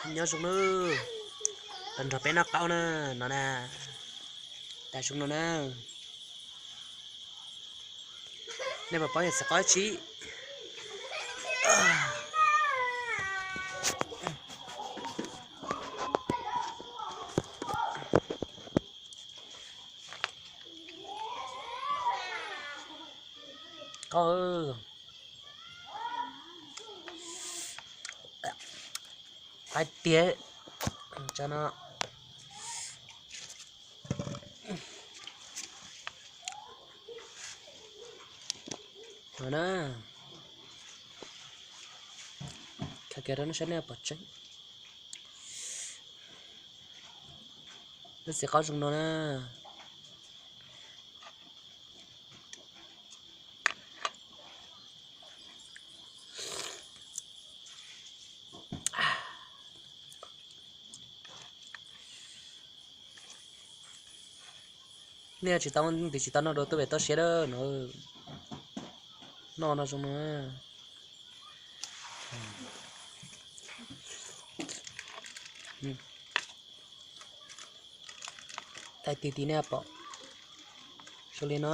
Nyob zoo nawb, los nrog peb noj qaub na, no na, tas zoo no na. Nej puas paub yog txiv qaub tsi? Qaub, qaib tiag, tso no. No na, khaws kiag rau nej saib nej pom tseeb. Lub txiv qaub zoo no na. Nej tsis tau, twb tsis tau noj dua tuaj pem toj siab na no. Noj no zoo no. Thaij ti ti nej pom. Zoo li no.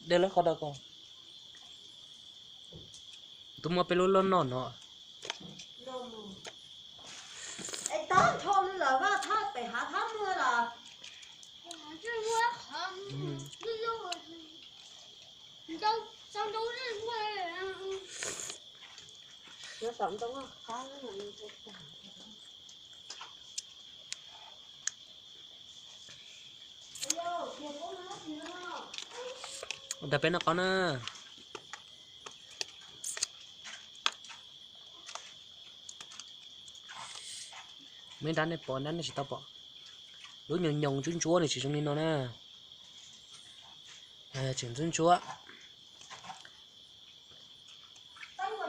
Dej lawv qhov dau ko. Twb muab peb lub loj noj no. Ua ntawd peb noj qaub na. Muaj ib nrab nej pom, nrab nej tsis tau pom. Lub nyoos nyoos ntsuab ntsuab nws tsis zoo li no na. Tseem ntsuab ntsuab.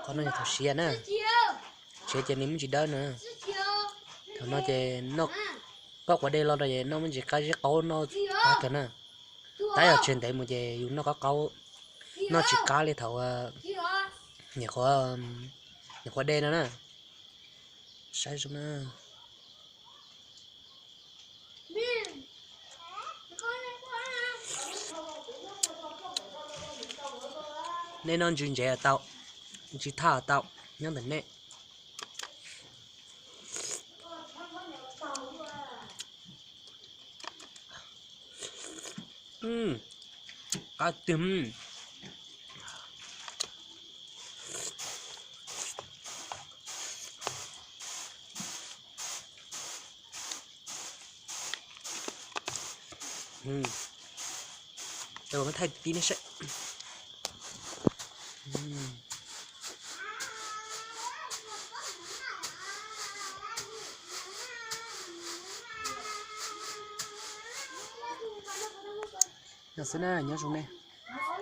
Qhov no yog thaum siav na. Siav ces nws muaj ntsis dawb na. Thaum no ces noj qaub quav dej los rau ces noj muaj ntsis qab zib qaub noj qab kawg na. Tab yog tseg ntev mus ces yus noj qaub qaub, noj tsis qab li thaum nyuam qhuav, nyuam qhuav dej no na. Saib zoo na. Nej noj ntsws ntsev tau, ntsws thaj tau, nyob ntawm nej. Qab tiag. Thaij ti nej saib. No xwb na, nyob zoo nej.